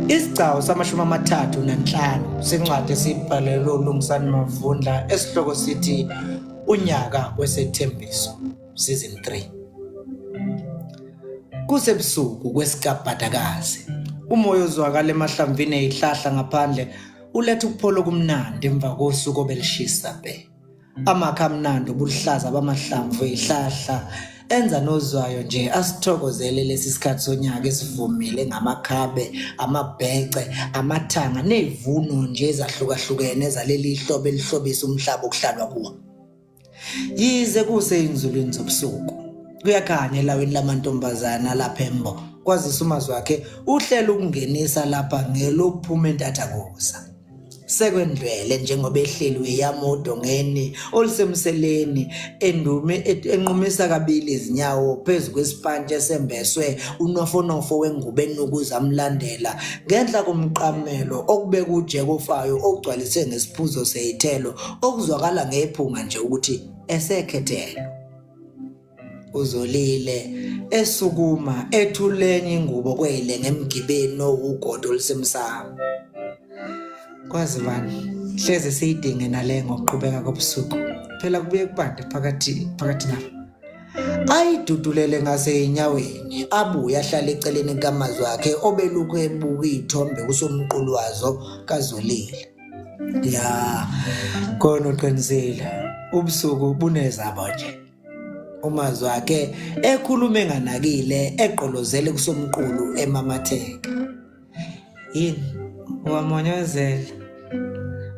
Isigcawu samashumi 35 sencwadi esibhalelwe uLungisani Mavundla esihloko sithi Unyaka Wesethembiso Season 3. Kusebusuku kwesikabhadakazi. Umoya ozwakala emahlamvini ezihlahla ngaphandle uletha ukuphola okumnandi emva kosuku obelishisa bhe. Amakha amnandi obuluhlaza bamahlamvu ezihlahla enza nozwayo nje asithokozele lesi sikhathi sonyaka esivumile ngamakhabe, amabhece, amathanga nezivuno nje ezahlukahlukene zaleli hlobo elihlobisa umhlaba okuhlalwa kuwo. Yize kuseyinzulwini zobusuku, kuyakhanya elawini lamantombazana lapha eMbo, kwazise umazwi wakhe uhlela ukungenisa lapha ngelokuphuma entathakusa. Sekwendlwele njengoba ehleli weyama odongeni olusemseleni endume enqumisa kabili izinyawo phezu kwesipantshi esembeswe unofonofo wengubo enukuza amlandela ngenhla komqamelo okubeka ujeke ofayo ogcwalise ngesiphuzo seyithelo okuzwakala ngephunga nje ukuthi esekhethelo. Uzolile esukuma ethulenye ingubo kwele ngemgibeni owugodo olusemsamo. Kwazi bani, hleze siyidinge nale ngokuqhubeka kobusuku. Phela kubuye kubande phakathi phakathi nabo. Ayidudulele ngasezinyaweni, abuye ahlale eceleni kukamazwi akhe obelukhu ebuka iy'thombe kusomqulu wazo kaZolile. Ya, khona uqinisile. Ubusuku bunezabo nje. Umazwi akhe ekhuluma enganakile egqolozele kusomqulu emamatheka. Yini? Wamonyozela.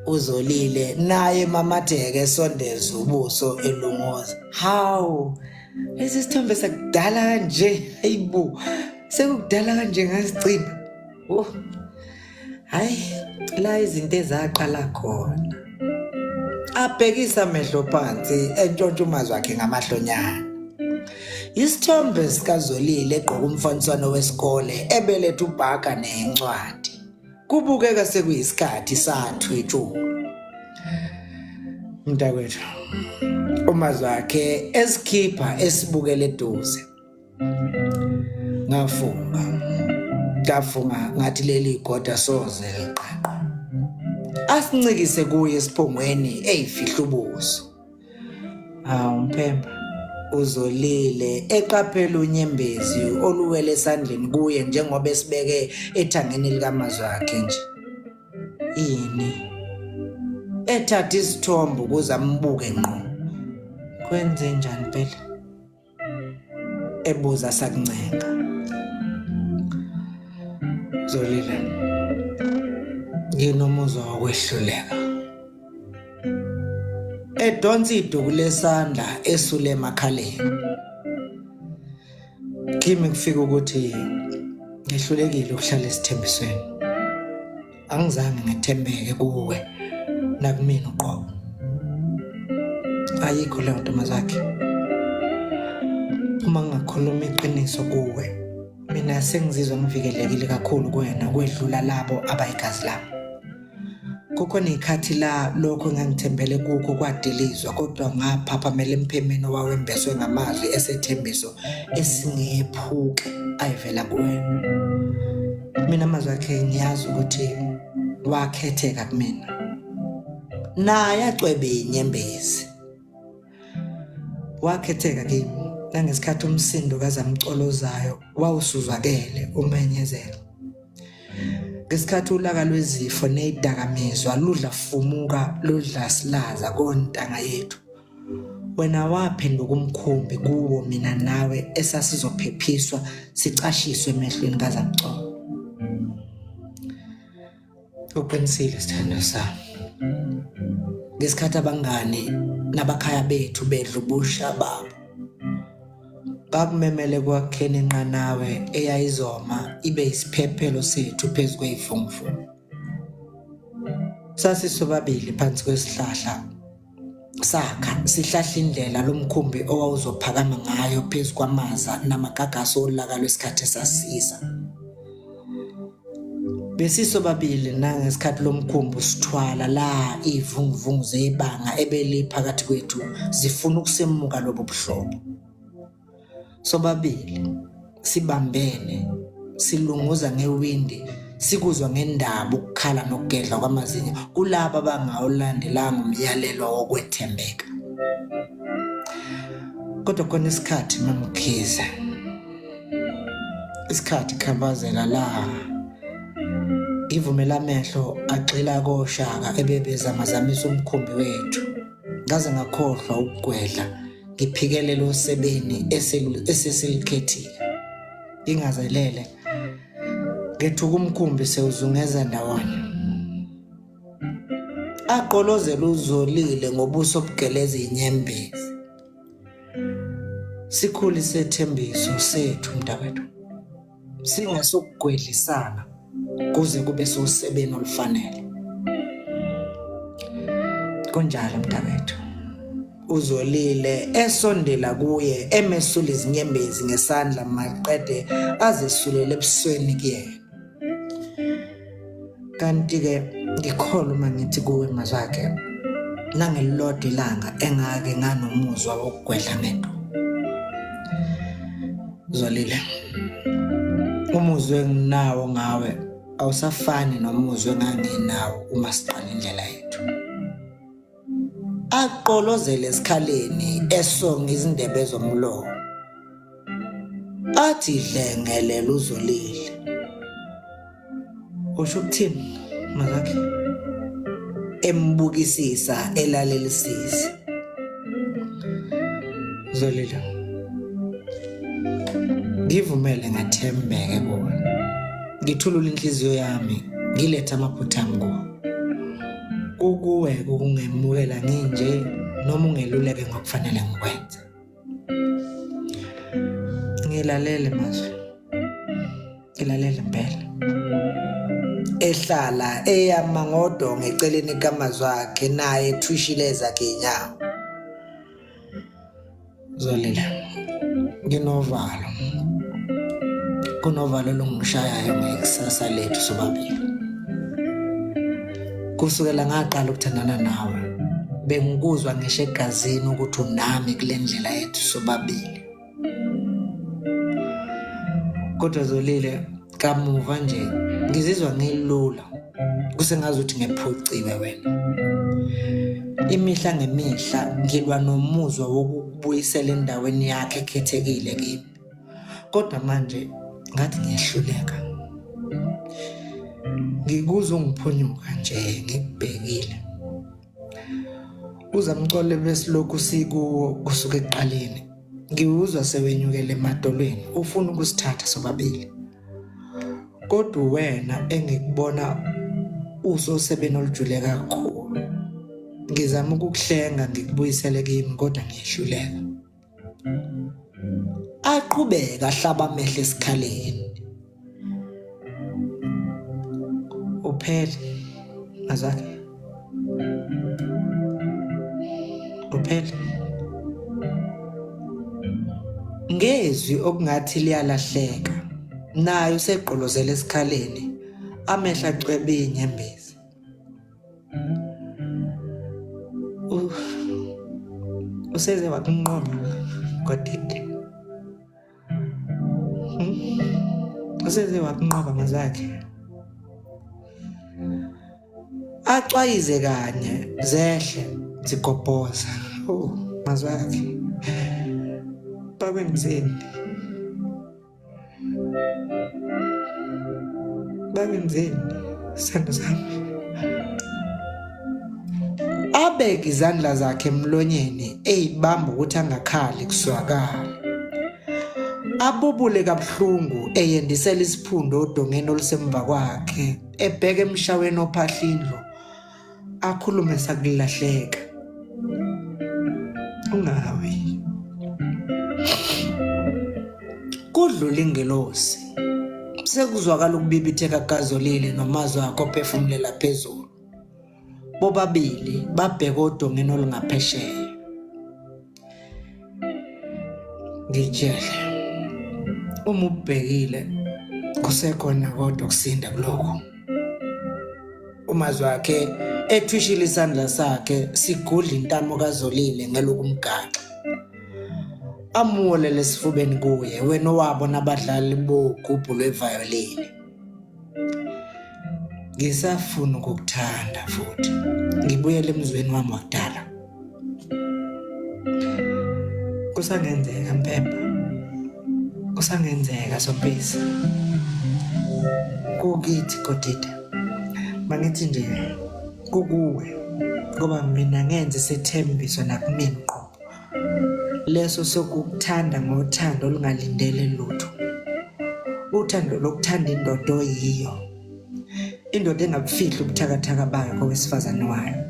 Uzolile naye emamatheka esondeza ubuso elunguza. Hawu, lesi sithombe sakudala kanje. Hayibo. Sekukudala kanje ngasigcina. Oh. Hayi, la izinto ezaqala khona. Abhekisa amehlo phansi entshontsha umazwi akhe ngamahlonyana. Isithombe sikaZolile egqoka umfaniswano wesikole ebeletha ubhaka nencwadi. Kubukeka sekuyisikhathi sathwetshulwa. Mntakwethu, umazwi akhe esikhipha esibukele eduze. Ngafunga, ngafunga ngathi leli goda soze liqaqe. Asincikise kuye esiphongweni eyifihla ubuso. Hawu Mphemba, uzolile eqaphela unyembezi oluwele esandleni kuye njengoba esibeke ethangeni likamazwi akhe nje. Ini? Ethatha isithombe ukuze ambuke ngqo. Kwenze njani phela? Ebuza sakuncenga. Zolile, nginomuzwa wokwehluleka. Edonsa iduku lesandla esule emakhaleni. Kimi kufika ukuthi ngihlulekile ukuhlala esithembisweni. Angizange ngithembeke kuwe nakumina uqobo. Ayikho leyo nto mazakhe. Uma ngingakhuluma iqiniso kuwe, mina sengizizwa ngivikelekile kakhulu kuwena kwedlula labo abayigazi lami. Kukhona iy'khathi la lokho engangithembele kukho kwadilizwa kodwa ngaphaphamela emphemeni owawembeswe ngamazwi esethembiso esingephuke ayevela kuwena. Mina amazwi akhe ngiyazi ukuthi wakhetheka kumina. Naye acwebe inyembezi. Wakhetheka kimi nangesikhathi umsindo kazamcolozayo wawusuzwakele umenyezela. Ngesikhathi ulaka lwezifo nezidakamizwa ludla fumuka ludla silaza kontanga yethu. Wena waphenduka umkhumbi kuwo mina nawe esasizophephiswa sicashiswe emehlweni kazamcolo. Uqinisile sithandwa sami. Ngesikhathi abangani nabakhaya bethu bedla ubusha babo, ngakumemele ekwakheni inqanawe eyayizoma ibe isiphephelo sethu phezu kwey'vunguvungu. Sasisobabili phansi kwesihlahla sakha sihlahla indlela lomkhumbi owawuzophakama ngayo phezu kwamaza namagagasi olaka lwesikhathi esasiza. Besisobabili nangesikhathi lomkhumbi usithwala la iy'vunguvungu zebanga ebeliphakathi kwethu zifuna ukusemuka lobo buhlobo. Sobabili sibambene silunguza ngewindi Sikuzwa ngendaba ukukhala nokugedla kwamazinyo kulabo abangawulandelanga umyalelo wokwethembeka. Kodwa khona isikhathi MaMkhize, isikhathi khabazela la ngivumela amehlo agxila koshaka ebebezamazamisa umkhumbi wethu ngaze ngakhohlwa ukugwedla ngiphikelele osebeni esesilikhethile ngingazelele ngethuka umkhumbi sewuzungeza ndawonye aqolozela uzolile ngobuso obugeleza inyembezi sikhulu isethembiso sethu mntakwethu singesokugwedlisana kuze kube sosebeni olufanele kunjalo mntakwethu uzolile esondela kuye emesula izinyembezi ngesandla maqede azesulele ebusweni kuyena kanti-ke ngikholwa uma ngithi kuwe mazwakhe nangelilodwa ilanga engake nganomuzwa wokugwedla ngedwa zolile umuzwa enginawo ngawe awusafani nomuzwa enganginawo uma siqala indlela yethu aqolozele esikhaleni esonga izindebe zomlomo athi dlengelele uzolile usho ukuthini mazakhe embukisisa elalelisisa zolile ngivumele ngathembeke kuwe ngithulule inhliziyo yami ngilethe amaphutha ami kuwe kukuwe ukungemukela nginje noma ungeluleke ngokufanele ngikwenze ngilalele mazwi ngilalele impela ehlala eyama ngodonga eceleni kamazwi akhe naye ethwishile ezakhe inyawo Zolile, nginovalo. Kunovalo olungishayayo ngekusasa lethu sobabili. Kusukela ngaqala ukuthandana nawe, bengikuzwa ngisho egazini ukuthi unami kule ndlela yethu sobabili. Kodwa Zolile, kamuva nje ngizizwa ngilula kusengazuthi ngephuciwe wena. Imihla ngemihla ngilwa nomuzwa wokukubuyisela endaweni yakhe ekhethekile kimi. Kodwa manje ngathi ngiyehluleka. Ngikuzwa ungiphunyuka nje ngikubhekile. Uzamcolo besilokhu sikuwo kusuka ekuqaleni. Ngiwuzwa sewenyukele emadolweni ufuna ukusithatha sobabili. Kodwa wena engikubona usosebeni olujule kakhulu. Ngizama ukukuhlenga ngikubuyisele kimi kodwa ngiyehluleka. Aqhubeka ahlaba amehlo esikhaleni. Uphele mazwakhe. Uphele. Ngezwi okungathi liyalahleka naye usegqolozele esikhaleni amehlo acwebe inyembezi. Useze wakunqoba Godide. Hmm? Useze wakunqoba mazakhe. Acwayize kanye zehle zigobhoza. Oh, mazakhe. Bakwenzeni? Bangenzeni sithando sami? Abeke izandla zakhe emlonyeni eyibamba ukuthi angakhali kuzwakala. Abubule kabuhlungu eyendisela isiphundo odongeni olusemva kwakhe ebheke emshaweni ophahla indlu akhulume sakulahleka ungawi kudlula ingelosi sekuzwakala ukubibitheka kukazolile nomazwi akhe ophefumulela phezulu bobabili babheka odongeni olungaphesheya ngitshele uma ubhekile kusekhona kodwa kusinda kulokhu umazwi wakhe ethwishile isandla sakhe sigudla intamo kaZolile ngelokumgaxa amuwolele esifubeni kuye wena owabo nabadlali bogubhu lwevayolini. Ngisafuna ukukuthanda futhi ngibuyele emzweni wami wakudala. Kusangenzeka Mpepha, kusangenzeka Sompisi, kukithi Godide. Mangithi nje kukuwe ngoba mina ngenze isethembiso nakumina uqobo leso sokukuthanda ngothando olungalindele lutho, uthando lokuthanda indoda oyiyo, indoda engabufihli ubuthakathaka bayo kowesifazane wayo,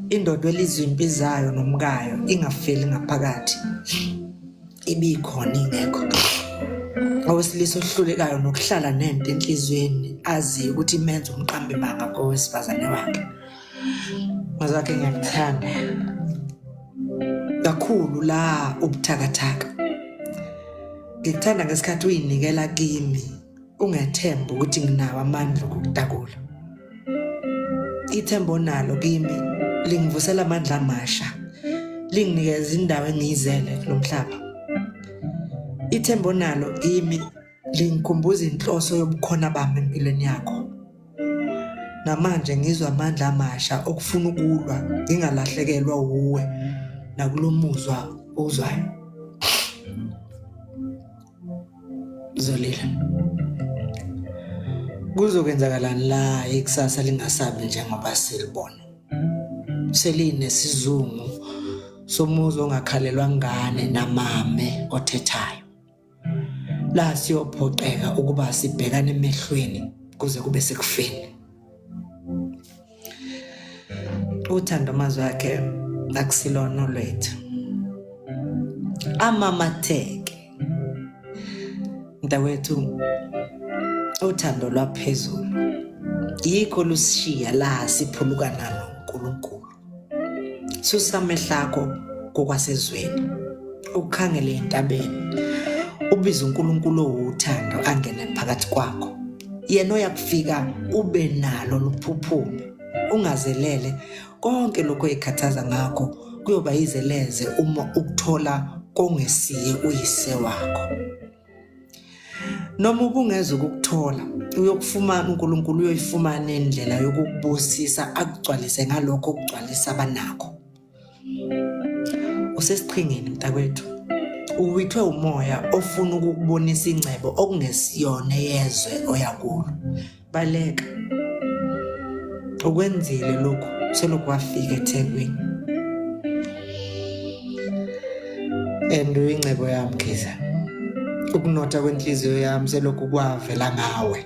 indoda elizwa impi zayo nomkayo ingafeli ngaphakathi ibikhona ingekho, owesilisa ohlulekayo nokuhlala nento enhliziyweni aziyo ukuthi imenza umqambi manga kowesifazane wakhe. Mazakhe ngiyakuthanda kakhulu la ubuthakathaka. Ngikuthanda ngesikhathi uyinikela kimi ungethemba ukuthi nginawo amandla okukutakula. Ithemba onalo kimi lingivusela amandla amasha, linginikeza indawo engiyizele kulo mhlaba. Ithemba onalo kimi lingikhumbuza inhloso yobukhona bami empilweni yakho. Namanje ngizwa amandla amasha okufuna ukulwa ngingalahlekelwa wuwe nakulo muzwa owuzwayo. Zolile. Kuzokwenzakalani la ikusasa lingasabi njengoba silibona? Selinesizungu somuzi ongakhalelwa ngane namame othethayo. La siyophoqeka ukuba sibhekane emehlweni kuze kube sekufeni. Uthando amazwi akhe akusilona olwethu. Amamatheke. Mntakwethu, uthando lwaphezulu yikho lusishiya la siphulukana noNkulunkulu. Susa amehlo akho kokwasezweni, ukhangele entabeni, ubize uNkulunkulu owuthando angene phakathi kwakho. Yena oyakufika ube nalo luphuphume, ungazelele konke lokho oyikhathaza ngakho kuyoba yizeleze uma ukuthola kongesiye uyise wakho. Noma ubungeza ukukuthola, uyokufumana uNkulunkulu uyoyifumana indlela yokukubusisa akugcwalise ngalokho okugcwalisa abanakho. Usesiqhingini mntakwethu. Uwithwe umoya ofuna ukukubonisa ingcebo okungesiyona yezwe oya kulo. Baleka. Ukwenzile lokhu selokhu wafika eThekwini. And uyingcebo yami Khiza. Ukunotha kwenhliziyo yami selokhu kwavela ngawe.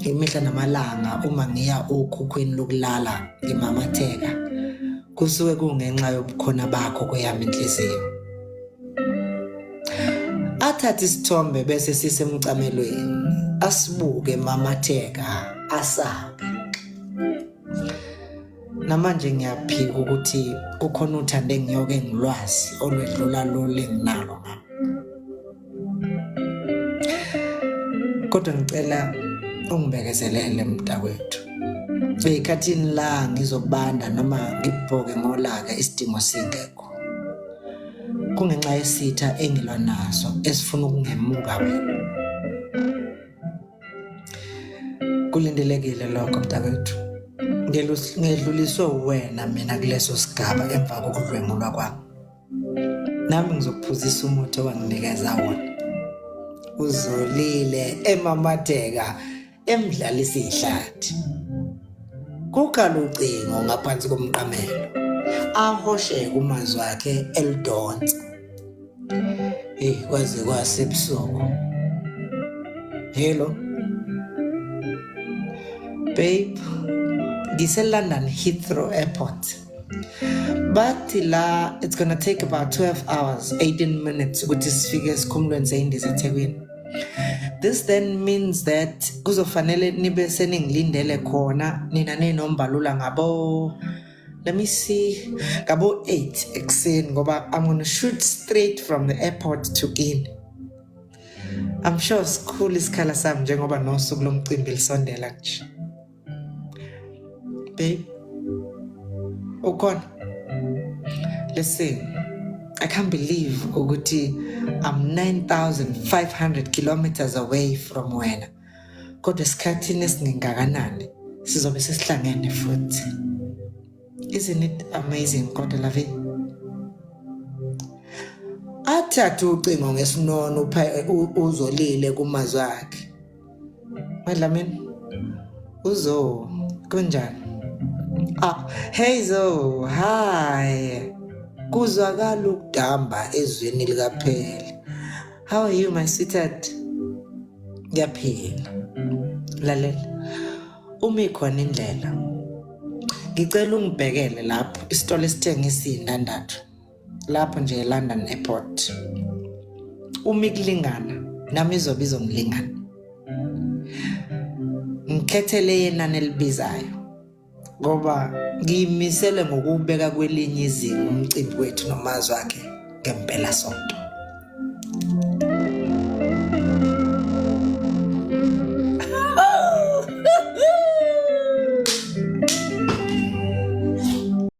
Imihla namalanga uma ngiya okhukhwini lokulala ngimamatheka kusuke kungenxa yobukhona bakho kweyami inhliziyo. Athathe isithombe bese sisemcamelweni asibuke mamatheka asabe. Namanje ngiyaphika ukuthi kukhona uthando engiyoke ngilwazi olwedlula lolu enginalo ngami. Kodwa ngicela ungibekezelele mntakwethu. Ey'khathini la ngizobanda noma ngibhoke ngolaka isidingo singekho. Kungenxa yesitha engilwa naso esifuna ukungemuka wena. Kulindelekile lokho mntakwethu. Ngedluliswe uwena mina kuleso sigaba emva kokudlwengulwa kwami. Nami ngizokuphuzisa umuthi owanginikeza wona. Uzolile emamatheka emdlalisa ihlathi. Kukhala ucingo ngaphansi komqamelo. Ahosheke umazwi akhe elidonsa. Hey, kwaze kwasebusuku. Hello. Babe, ngise-London Heathrow Airport. Bathi la it's gonna take about 12 hours, 18 minutes ukuthi sifike esikhumulweni seyindiza eThekwini. This then means that kuzofanele nibe seningilindele khona nina ninombalula ngabo let me see ngabo 8 ekuseni ngoba I'm gonna shoot straight from the airport to in. I'm sure sikhulu isikhala sami njengoba nosuku lomcimbi lisondela nje. Babe, ukhona? Listen, I can't believe ukuthi I'm 9,500 kilometers away from wena. Kodwa esikhathini esingengakanani sizobe sesihlangene futhi. Isn't it amazing kodwa Lavi? Athathe ucingo ngesinono uzolile kumazwi akhe. MaDlamini uzo kunjani? Ah, hey Zo, hi. Kuzwakala ukudamba ezweni likaPhela. How are you my sweetheart? Ngiyaphila. Lalela. Uma ikhona indlela ngicela ungibhekele lapho isitolo esithengisa izindandatho lapho nje eLondon Airport. Uma ikulingana nami izobe izongilingana. Ngikhethele yenani elibizayo ngoba ngiyimisele ngokuwubeka kwelinye izinga umcimbi wethu nomazwi akhe ngempela sonto.